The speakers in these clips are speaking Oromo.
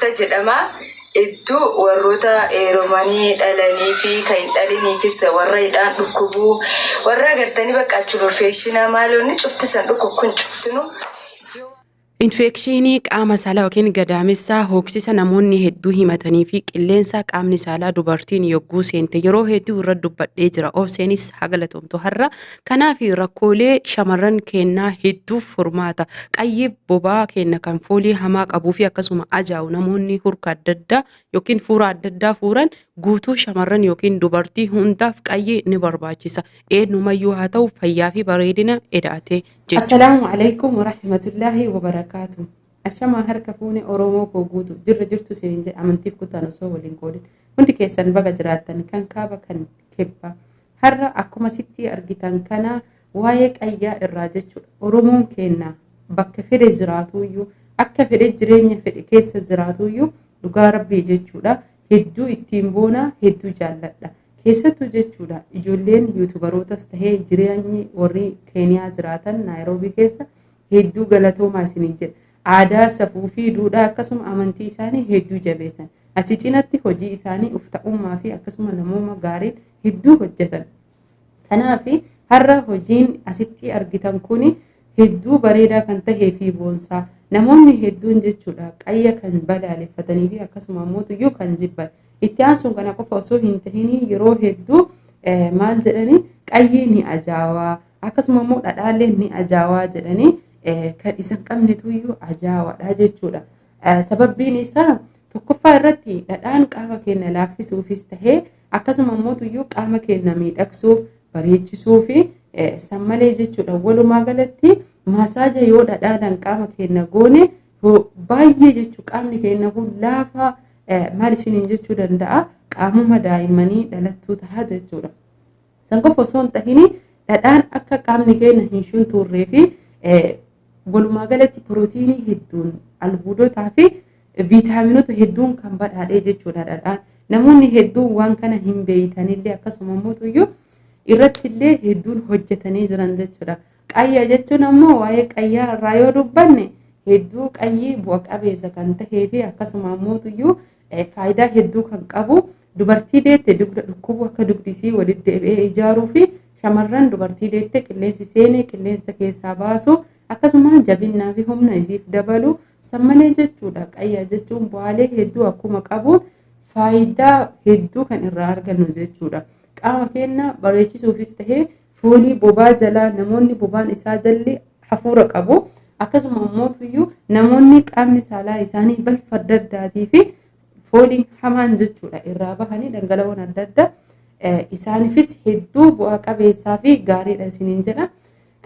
Mista jedhama. Hedduu warroota heerumanii dhalanii fi kan hin dhaliniifis warra hidhaan dhukkubuu warra agartanii bakka achuma infekshinaa maaloonni cufti san dhukkub kun cuftinu. Infekshinii qaama saalaa yookiin gadaamessaa hooksisa namoonni hedduu himatanii fi qilleensa qaamni saalaa dubartiin yogguu seente yeroo hedduu irra dubbadhee jira. Obseenis haa galatoomtu har'a. Kanaaf rakkoolee shamarran keennaa hedduuf furmaata. Qayyi bobaa keenna kan foolii hamaa qabuu fi akkasuma ajaa'u namoonni hurka adda addaa yookiin fuura adda addaa fuuran guutuu shamarran yookiin dubartii hundaaf qayyi ni barbaachisa. Eenyumayyuu haa ta'u fayyaa fi bareedina edaatee jechuudha. Assalaamu alaikum warahmatullaahi wabarakaatu. Ashamaa harka fuune Oromoo koo guutu jirra jirtu isiniin jedha amantiif kutaan osoo waliin qoodin. Hundi keessan baga jiraattan kan kaaba kan kibbaa. Har'a akkuma sitti argitan kana waa'ee qayyaa irraa jechuudha. Oromoon keenna bakka fedhe jiraatuyyuu akka fedhe jireenya fedhe keessa jiraatuyyuu dhugaa rabbii jechuudha. Hedduu ittiin boona hedduu jaalladha. Keessattuu jechuudha ijoolleen yuutubarootas tahee jireenyi warri Keeniyaa jiraatan Naayiroobii keessa hedduu galatoomaa isiniin jedha. Aadaa, safuu fi duudhaa akkasuma amantii isaanii hedduu jabeessan. Achi cinatti hojii isaanii uf ta'ummaa fi akkasuma namooma gaariin hedduu hojjetan. Kanaaf har'a hojiin asitti argitan kun hedduu bareedaa kan tahee fi boonsaa. Namoonni hedduun jechuudha qayya kan balaaleffatanii fi akkasuma ammoo kan jibban. Itti aansuun kana qofa osoo hin tahin yeroo hedduu maal jedhanii qayyi ni ajaa'aa akkasuma immoo dhadhaallee ni ajaa'aa jedhanii kan isa hin qabnetuyyuu ajaawaadha jechuudha. Sababbiin isaa tokkoffaa irratti dhadhaan qaama keenya laaffisuufis tahee akkasuma immoo tuyyuu qaama keenya miidhagsuuf bareechisuu fi san malee jechuudha. Walumaa galatti maasaaja yoo dhadhaadhaan qaama keenya goone baay'ee jechuu qaamni keenya kun laafaa maal isiniin jechuu danda'a qaamuma daa'immanii dhalattuu ta'a jechuudha. San qofa osoo hin tahin dhadhaan akka qaamni keenya hin shuntuurree fi walumaa galatti pirootiinii hedduun albuudotaa fi viitaaminota hedduun kan badhaadhee jechuudha dhadhaan. Namoonni hedduun waan kana hin beeytanillee akkasuma immoo tuyyuu irrattillee hedduun hojjetanii jiran jechuudha. Qayya jechuun ammoo waa'ee qayyaa irraa yoo dubbanne hedduu qayyi bu'a qabeessa kan tahee fi akkasuma ammoo tuyyuu faayidaa hedduu kan qabu dubartii deette dugda dhukkubu akka dugdi isii walitti deebi'ee ijaaruu fi shamarran dubartii deette qilleensi seenee qilleensa keessaa baasu akkasuma jabinnaa fi humna isiif dabalu san malee jechuudha. Qayya jechuun bu'aalee hedduu akkuma qabu faayidaa hedduu kan irraa argannu jechuudha. Qaama keenya bareechisuufis tahee foolii bobaa jalaa namoonni bobaan isaa jalli hafuura qabu akkasuma immoo tuyyuu namoonni qaamni saalaa isaanii balfa adda addaatii fi fooliin hamaan jechuudha irraa bahanii dhangala'oon adda addaa isaaniifis hedduu bu'aa qabeessaa fi gaariidha isiniin jedha.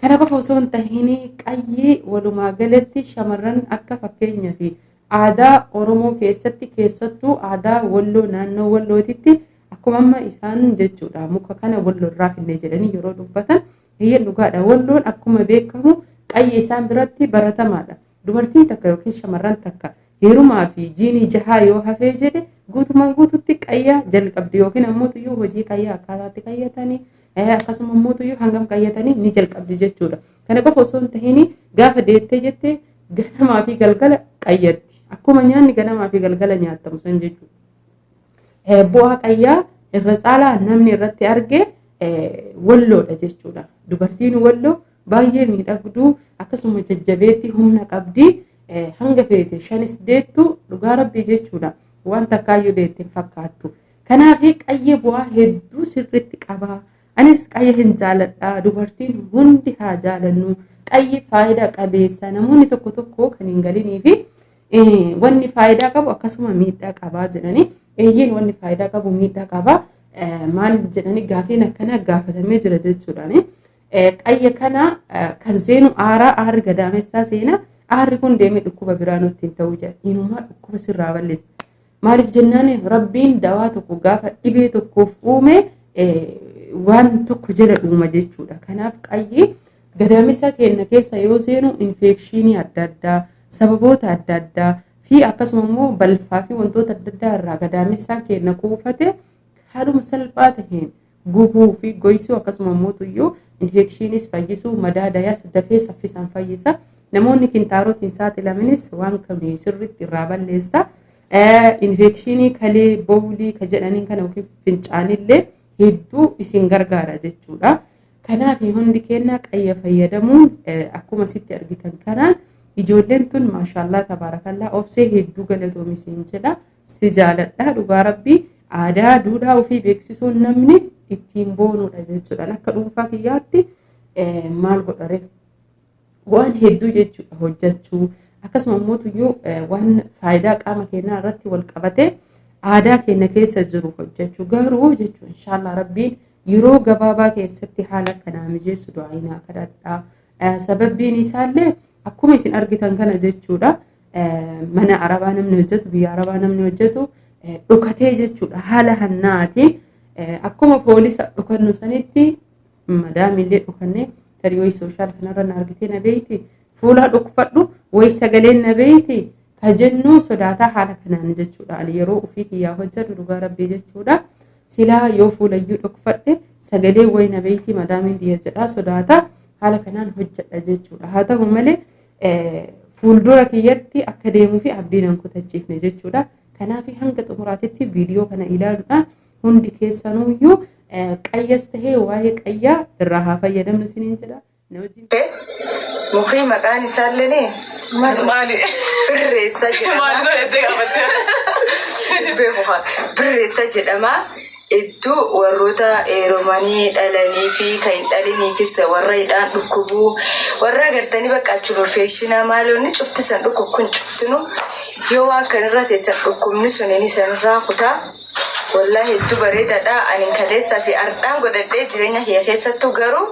Kana qofa osoo hin tahin qayyii walumaa galatti shamarran akka fakkeenyaa fi aadaa Oromoo keessatti keessattuu aadaa Walloo naannoo Wallootitti akkuma amma isaan jechuudha muka kana Walloo irraa finne jedhanii yeroo dubbatan eeyyeen dhugaadha. Walloon akkuma beekamu qayyi isaan biratti baratamaadha. Dubartiin takka yookiin shamarran takka heerumaa fi jiinii jahaa yoo hafee jedhe guutumaan guututti qayya jalqabdi yookiin ammoo tuyyuu hojii qayyaa akkaataatti qayyatanii akkasuma ammoo tuyyuu hangam qayyatanii ni jalqabdi jechuudha. Kana qofa osoo hin tahin gaafa deettee jette ganamaa fi galgala qayyatti. Akkuma nyaanni ganamaa fi galgala nyaatamu san jechuudha. Bu'aa qayyaa irra caalaa namni irratti arge Walloodha jechuudha. Dubartiin Walloo baay'ee miidhagduu akkasuma jajjabeetti humna qabdi. Hanga feete shanis deettu dhugaa rabbii jechuudha. Waan takkaayyuu deette hin fakkaattu. Kanaaf qayyee bu'aa hedduu sirriitti qaba. Anis qayya hin jaaladha. Dubartiin hundi haa jaalannu. Qayyi faayidaa qabeessa. Namoonni tokko tokko kan hin galinii fi wanni faayidaa qabu akkasuma miidhaa qabaa jedhanii eeyyeen wanni faayidaa qabu miidhaa qabaa maal jedhanii gaafiin akkanaa gaafatamee jira jechuudhaani. Qayya kana kan seenu aaraa aarri gadaamessaa seena aarri kun deemee dhukkuba biraa nutti hin ta'uu jedha. Inumaa dhukkuba sirraa balleessa. Maaliif jennaan rabbiin dawaa tokko gaafa dhibee tokkoof uume waan tokko jala uuma jechuudha. Kanaaf qayyi gadaamessa keenya keessa yoo seenu infekshinii adda addaa sababoota adda addaa fi akkasuma immoo balfaa fi wantoota adda addaa irraa gadaamessaan keenya kuufate haaluma salphaa taheen gubuu fi goysuu akkasuma immoo tuyyuu infekshiinis fayyisuu madaa dayaas dafee saffisaan fayyisa. Namoonni kintaarotiin saaxilamanis waan kana sirriitti irraa balleessa. Infekshinii kalee bowlii ka jedhaniin kana yookiin fincaanillee hedduu isin gargaara jechuudha. Kanaaf hundi keenya qayya fayyadamuun akkuma sitti argitan kanaan ijoolleen tun maashaallaa tabaarakallaa obsee hedduu galatoomi siin jedha. Si jaaladha dhugaa rabbii aadaa duudhaa ofii beeksisuun namni ittiin boonuudha jechuudha. Akka dhuunfaa kiyyaatti maal godhare waan hedduu jechuudha hojjechuu akkasuma immoo tuyyuu waan faayidaa qaama keenyaa irratti wal qabatee aadaa keenya keessa jiru hojjechuu garuu jechuun inshaallah rabbiin yeroo gabaabaa keessatti haala kanaa mijeessu du'aayinaa kadhadhaa. Sababbiin isaallee akkuma isin argitan kana jechuudha. Mana arabaa namni hojjetu biyya arabaa namni hojjetu dhokatee jechuudha haala hannaatiin akkuma poolisa dhokannu sanitti madaamillee dhokannee tarii wayi social kanarra na argitee na beeyti fuula dhokfadhu wayi sagaleen na beeyti ka jennu sodaataa haala kanaan jechuudha. Ani yeroo ofii kiyyaa hojjedhu dhugaa rabbii jechuudha. Silaa yoo fuulayyuu dhokfadhe sagalee wayi na beeyti madaamiin xiyya jedhaa sodaataa haala kanaan hojjedha jechuudha. Haa ta'u malee fuuldura kiyyatti akka deemuu fi abdii nan kutachiifne jechuudha. Kanaaf hanga xumuraatitti viidiyoo kana ilaaluudhaan hundi keessanuyyuu qayyas tahee waa'ee qayyaa irraa haa fayyadamnu isiniin jedha. Na wajjin Mukii maqaan isaallee Maali? Birreessa jedhama. Maali jettee gaafatte? Beeku haa. Birreessa jedhama. Hedduu warroota heerumanii dhalanii fi kan hin dhaliniifis warra hidhaan dhukkubuu warra agartanii bakka achuma infekshinaa maaloonni cufti san dhukkub kun cuftinu yoo waan kanarra teessan dhukkubni sun inni sanirraa kutaa. Wallaahi hedduu bareedaadha. Ani kaleessaa fi ardhaan godhadhee jireenya kiyya keessattuu garuu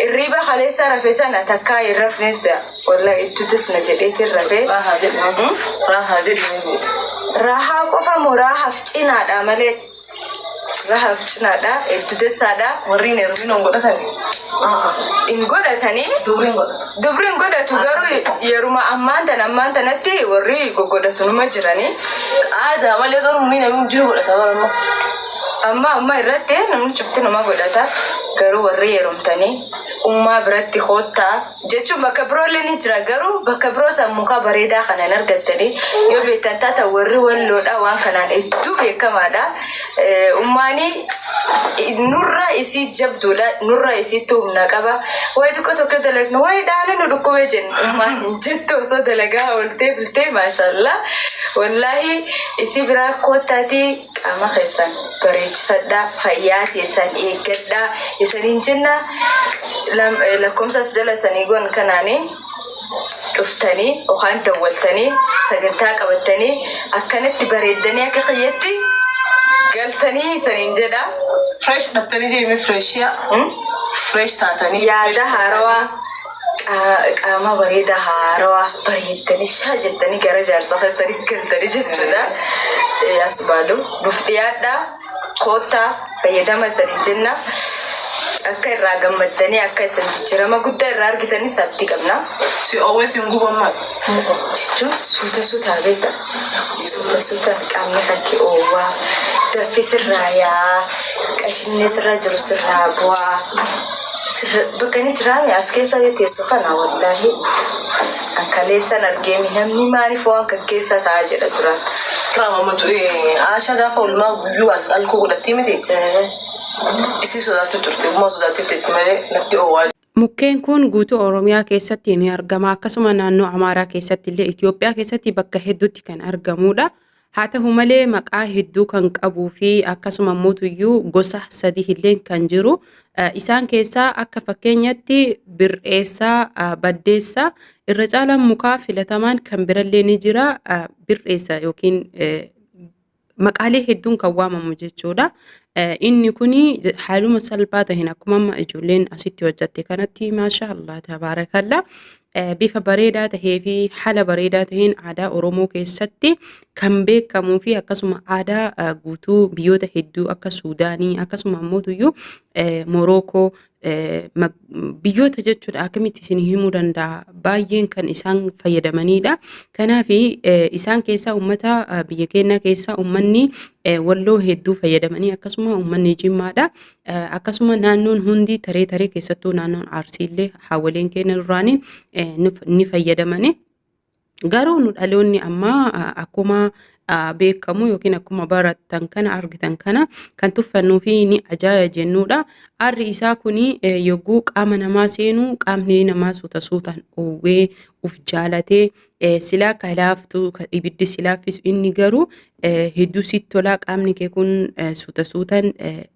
irriiba kaleessaa rafe sana takkaa hin rafneensa. Wallaahi hedduu tasna jedheetiin rafee. Raahaa jedhi. Raahaa jedhi. Rahaa qofa moo raahaaf cinaadha malee. Rahaaf cinaadha. Hedduu dasaadha. Warri hin heerumin hin godhatani. Hin godhatanii. Dubriin godhatu. Dubri hin godhatu garuu yeruma ammaan tanatti warri goggodhatu numa jiranii. Aadaa malee garuu ni namni jiru godhata bara amma. Amma amma irratti namni cufti numa godhata garuu warri heerumtanii ummaa biratti koottaa jechuun bakka biroollee ni jira garuu bakka biroo san muka bareedaa kanaan argattanii yoo beektan taata warri walloodha waan kanaan hedduu beekamaadha. Ummaanii nurra isii jabduudha nurra isiitu humna qaba wayi xiqqoo tokko dalagnu wayi dhaanii nu dhukkubee jennu ummaan hin jettu osoo dalagaa ooltee bultee maashaallah wallaahi isii biraa koottaatii qaama keessan bareechifadhaa fayyaa keessan eeggadhaa isaniin jenna lakkoomsas jala sanii gon kanaanii dhuftanii yookaan dawwaltanii sagantaa qabattanii akkanatti bareeddanii akka kiyyatti galtanii isaniin jedha. Fresh dhattanii deemee freshiyaa. Fresh taatanii. Yaada haarawaa qaama bareedaa haarawaa bareeddanii shaa jettanii gara jaarsaa keessanii galtanii jechuudha. Asubaalu nuuf dhiyaadhaa koottaa fayyadama isaniin jenna. Akka irraa gammaddanii akka isin jijjiirama guddaa irraa argitanis abdii qabna. Si always hin guban maal? Jechuun suuta suutaa beekta. Suuta suutaan qaamni kan kee oowwaa daffi sirraa yaa qashinni sirra jiru sirraa bu'aa. Sirra bakka inni jiraame as keessa yoo teessu kana wallaahi an kaleessan argeemi namni maaliif waan kan keessa ta'a jedha duraan. Qaamamatu Aashaa gaafa oolmaa guyyuu alkoo godhattii miti. Isii sodaachuu turte. Uumaa sodaachifteetti malee natti oowwaa. Mukkeen kun guutuu Oromiyaa keessatti ni argama. Akkasuma naannoo Amaaraa keessatti illee Itoophiyaa keessatti bakka hedduutti kan argamudha. Haa ta'u malee maqaa hedduu kan qabuu fi akkasuma mootuyyuu gosa sadi illee kan jiru. Isaan keessaa akka fakkeenyatti bir'eessaa, baddeessaa irra caalaan mukaa filatamaan kan birallee ni jira. Bir'eessa yookiin maqaalee hedduun kan waamamu jechuudha. Inni kuni haaluma salphaa ta'een akkuma amma ijoolleen asitti hojjatte kanatti maasha Allah tabaarakalla bifa bareedaa tahee fi haala bareedaa taheen aadaa Oromoo keessatti kan beekamuu fi akkasuma aadaa guutuu biyyoota hedduu akka Suudaanii akkasuma ammoo tuyyuu Morookoo biyyoota jechuudha akkamitti isin himuu danda'a baay'een kan isaan fayyadamanidha. Kanaaf isaan keessaa uummata biyya keenyaa keessaa uummanni walloo hedduu fayyadamanii akkasuma uummanni jimmaadha. Akkasuma naannoon hundi taree taree keessattuu naannoon Arsiillee haawwaleen keenya duraanii ni fayyadamani. Garuu nu dhaloonni ammaa akkuma beekamu yookiin akkuma barattan kana argitan kana kan tuffannuu fi ni ajaaya jennuudha. Aarri isaa kun yogguu qaama namaa seenu qaamni namaa suuta suutaan oowwee uf jaalatee silaa ka laaftu ka ibiddi si laaffisu inni garuu hedduu sitti tolaa qaamni kee kun suuta suutaan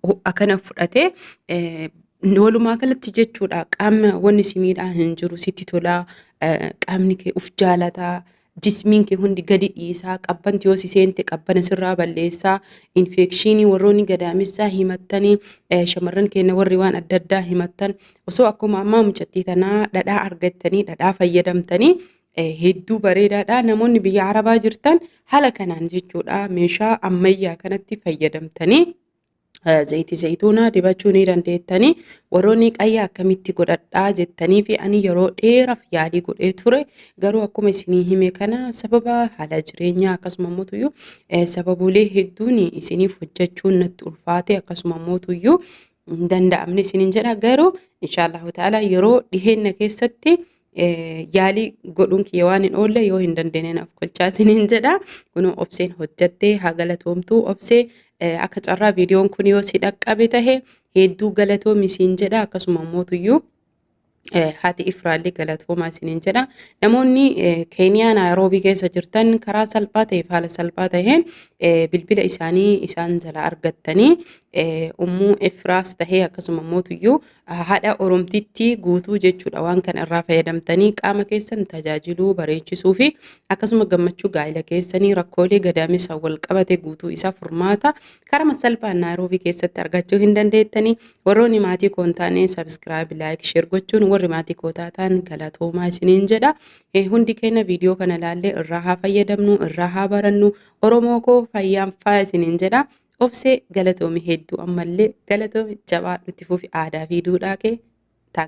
ho'a kana fudhatee walumaa galatti jechuudha qaama wanni si miidhaa hin jiru sitti tolaa qaamni kee uf jaalataa jismiin kee hundi gadi dhiisaa qabbanti yoo si seente qabbana sirraa balleessaa infekshinii warroonni gadaamessaa himattanii shamarran keenya warri waan adda addaa himattan osoo akkuma ammaa mucattii tanaa dhadhaa argattanii dhadhaa fayyadamtanii hedduu bareedaadha. Namoonni biyya Arabaa jirtan haala kanaan jechuudha meeshaa ammayyaa kanatti fayyadamtanii zayitii zayituunaa dibachuu ni dandeettanii. Warroonni qayya akkamitti godhadhaa jettanii fi ani yeroo dheeraaf yaalii godhee ture garuu akkuma isinii hime kana sababa haala jireenyaa akkasuma mootuyyuu sababolee hedduun isiniif hojjechuun natti ulfaate akkasuma mootuyyuu hin danda'amne isiniin jedha. Garuu inshaallahu ta'ala yeroo dhiheenya keessatti yaalii godhuun kiyya waan hin oolle yoo hin dandeenye naaf kolchaa isiniin jedha. Kunoo obseen hojjattee haa galatoomtuu obsee akka carraa viidiyoon kun yoo si dhaqqabe tahe hedduu galatoomi isiin jedha akkasuma mootuyyuu haati Ifraallee galatoomaa isiniin jedha. Namoonni Keeniyaa Naayiroobii keessa jirtan karaa salphaa ta'eef haala salphaa taheen bilbila isaanii isaan jala argattanii ummuu Ifraas tahee akkasuma mootuyyuu haadha Oromtittii guutuu jechuudha waan kana irraa fayyadamtanii qaama keessan tajaajiluu bareechisuu fi akkasuma gammachuu gaa'ila keessanii rakkoolee gadaamessa wal qabate guutuu isaa furmaata karama salphaan Naayiroobii keessatti argachuu hin dandeettanii. Warroonni maatii koo hin taane subscribe, like, share gochuun warri maatii koo taatan galatoomaa isiniin jedha. Hundi keenya viidiyoo kana ilaallee irraa haa fayyadamnu, irraa haa barannu. Oromoo koo fayyaan faaya isiniin jedha. Obsee galatoomi hedduu ammallee galatoomi jabaadhu itti fufi aadaa fi duudhaa kee.